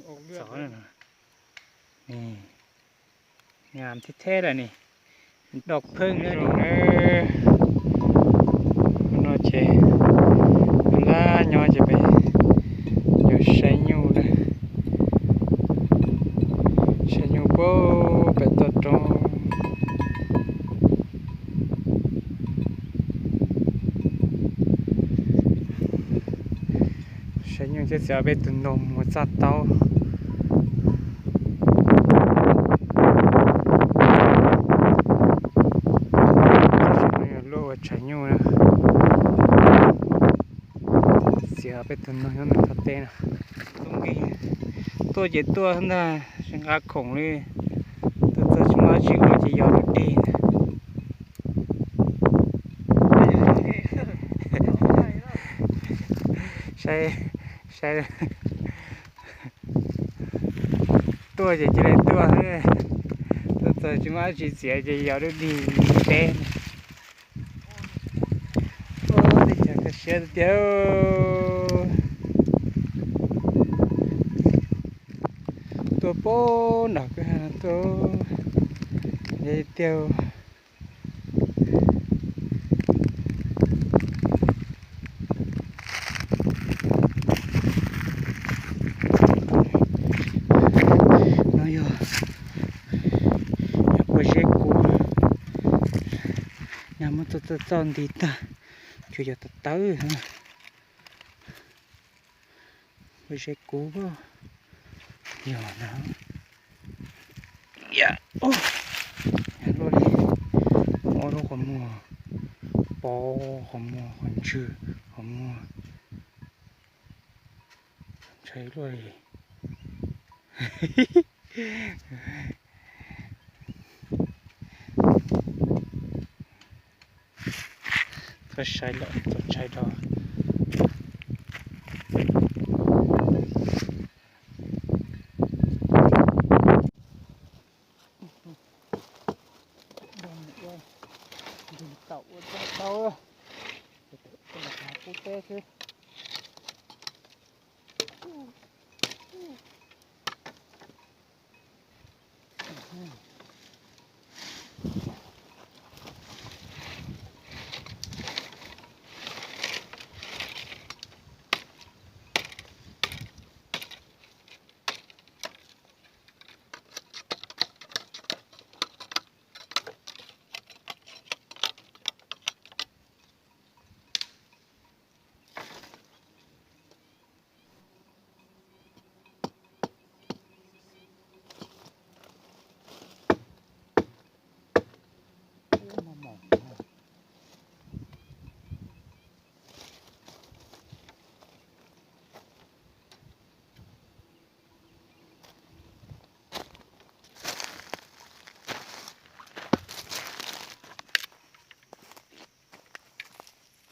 ອອກເລືອດເລີຍ ນີ້ ງາມແທ້ໆ ລະນີ້ ດອກເຜິ້ງເດີນີ້ ເອີ ນ້ອຍເຈ ລາຍອດຈະໄປຢູ່ໄຊຍູເດີ ໄຊຍູໂປ້ ໄປຕໍ່ດອງ ໃຊ້ຍູນຈະເສຍເບັດຕຸ່ມນົມຫົວຈັກເຕົາ ໂລກວ່າໃຊ້ຍູນນະ ເສຍເບັດຕຸ່ມນົມທະເຕນະ ຕົວເຈຕົວຫັ້ນນະ ຊິງອາຂົງເລີຍ ຕົວເຈົ້າຊິມາຊິໂອຈະຢອດເດນະ. ໃສ່ ໃສ່ ຕົວຈະ ຈະໄດ້ຕົວເຮີ້ຍ ຕົວ ຕົວຈະມາຊິເສຍຈະຢອດດີແທ້. ໂອ້ ດີຈັງກະເສຍດຽວ ຕົວໂປ້ນດອກ ຕົວໃຫຍ່ດຽວ. ນະໂຍ ໂອເຊກູ ຍາມມັນຕະຕອນດີຕາ ຄືຢາກຕະເຕີ ບໍ່ໃຊ່ກູບໍ່? ຢ່ານະ ຢ່າ ໂອ້ ຢ່າໂລດເດ ໂອ້ໂລດ ຂອງມົວ ປໍຂອງມົວ ຂອງຊື່ ຂອງມົວ ໃຊ່ໂລດເດ. ກໍໃຊ້ແລ້ວ ຕ້ອງໃຊ້ດອກ ເອົາເອົາເອົາ ເອົາເອົາ ເອົາເອົາ ເອົາເອົາ ເອົາເອົາ.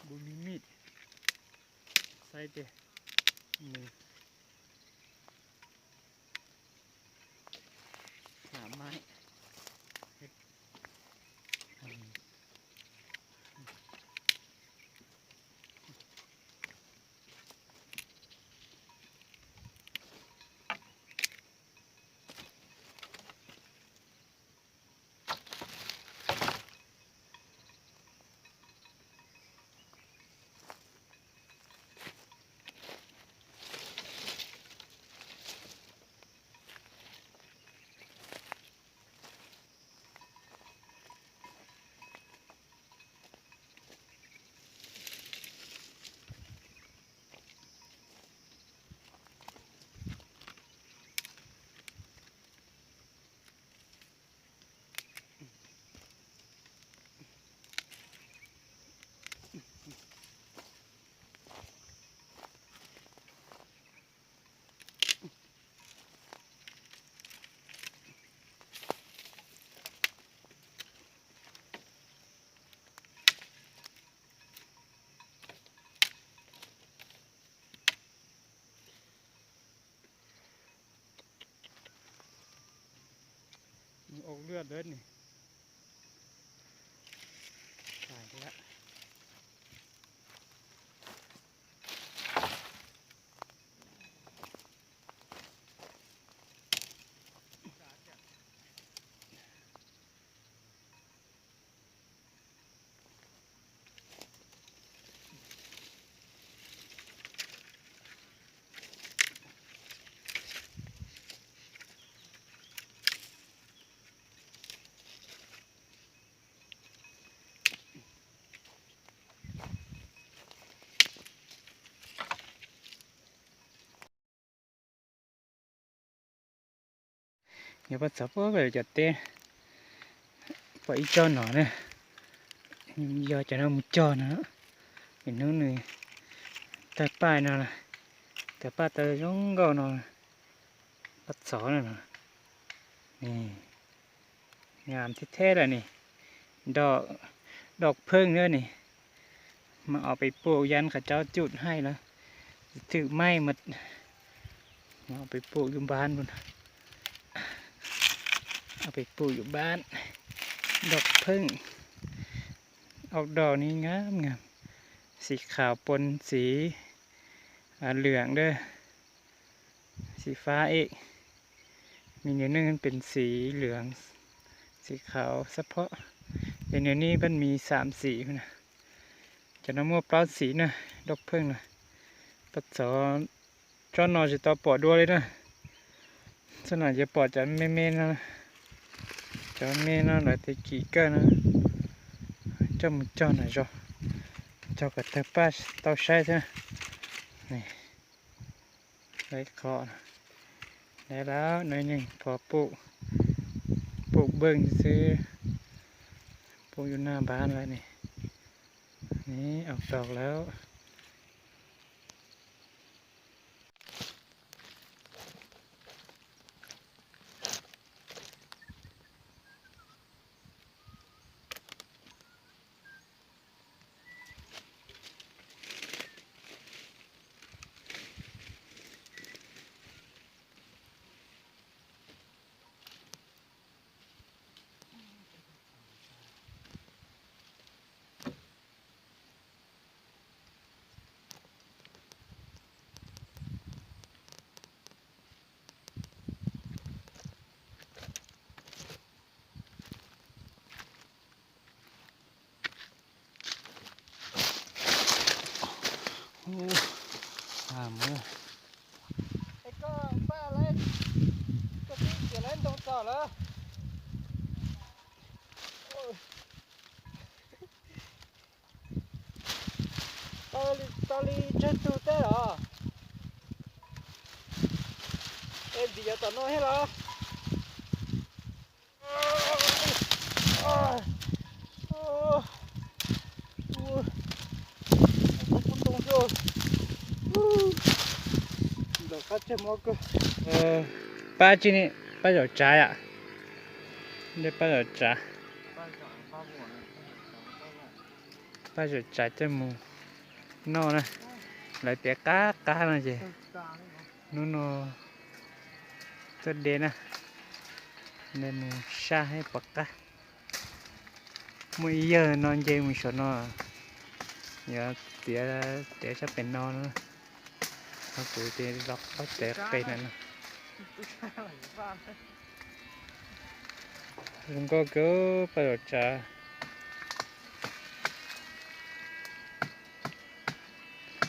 ບໍ່ມີມີດ ໃຊ້ແຕ່ມື ຫາໄມ້ ເຮັດ ອອກເລືອດເລີຍນີ້ ຕາຍແລ້ວ. Nhớ bắt sập ốp về chặt tê. Phải ít cho nó nè. Giờ cho nó một cho nữa. Thì nó này. Tay pai nó là. Tay pai tay giống gầu nó. Bắt sỏ nó nè. Nè. ງາມແທ້ໆລະນີ້ ດອກ ດອກເຜິ້ງເດີນີ້ ມາເອົາໄປປູກ ຢ້ານເຂົາເຈົ້າຈູດໃຫ້ລະຖືກໄໝ້ໝົດ ມາເອົາໄປປູກຢູ່ບ້ານພຸ້ນ ເອົາໄປປູກຢູ່ບ້ານ ດອກເຜິ້ງ ອອກດອກນີ້ງາມໆ ສີຂາວປົນສີ ອ່າ ເຫຼືອງເດີ. ສີຟ້າອີກ ມີແນວໜຶ່ງມັນເປັນສີເຫຼືອງ ສີຂາວສະເພາະ ແຕ່ແນວນີ້ມັນມີສາມສີພຸ້ນນະ ຈະນຳໝົດເກົ້າສີນະ ດອກເຜິ້ງນະ ປັດສອນ ຈອນນອນຊິຕໍ່ປົວດ້ວຍເລີຍນະ ສ່ວນຫຼາຍຈະປົວຈາກແມ່ໆນະ ຈາກແມ່ນະ ຫຼາຍແຕ່ກີເກີນນະ ເຈົ້າໝູເຈົ້ານະ ເຈົ້າ ເຈົ້າກໍເຕີປ້າເຕົ້າໄຊຊະນະ ນີ້. ໄດ້ເຄາະ ໄດ້ແລ້ວໜ້ອຍໜຶ່ງ ພໍປູກ ປູກເບິ່ງຊື່ໆ ປູກຢູ່ໜ້າບ້ານໄວ້ນີ້ ນີ້ອອກດອກແລ້ວ. ໂອ້ ຫາມເອີຍ ໄອ້ກ້ອງປ້າເລີຍ ກະຕິເສຍແລ້ວຕ້ອງເຈົ້າເລີຍ. ຕາລີ ຕາລີເຈີຕູເຕເລາະ ເອັນບີເອົາຕາໂນເຮລາ. ເອີ ປ້າຈີ່ນີ້ ປ້າເຈົ້າຈາຍອະ ເດ ປ້າເຈົ້າຈາຍ ປ້າເຈົ້າຈາຍເຈົ້າໝູ ນໍນະ ຫຼາຍແປກກາການະເຈ ນູໂນ ຕົວເດນະ ໃນໝູຊາໃຫ້ປາກາ ໝູອີເຢີນອນເຢນໝູຊອນອນ ເດ ເດ ເດຊະເປັນນໍນະ ເຮົາກູເດລັອກເອົາແຕ່ເປັນນັ້ນນະ. ລຸງກໍເກີປາດອກຈາ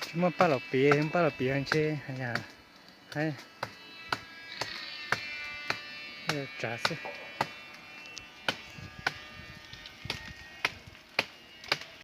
ຊຸມມາປາດອກປີ ປາດອອກປີອັນເຊ ໃຫ້ ໃຫ້ຈາຊະ.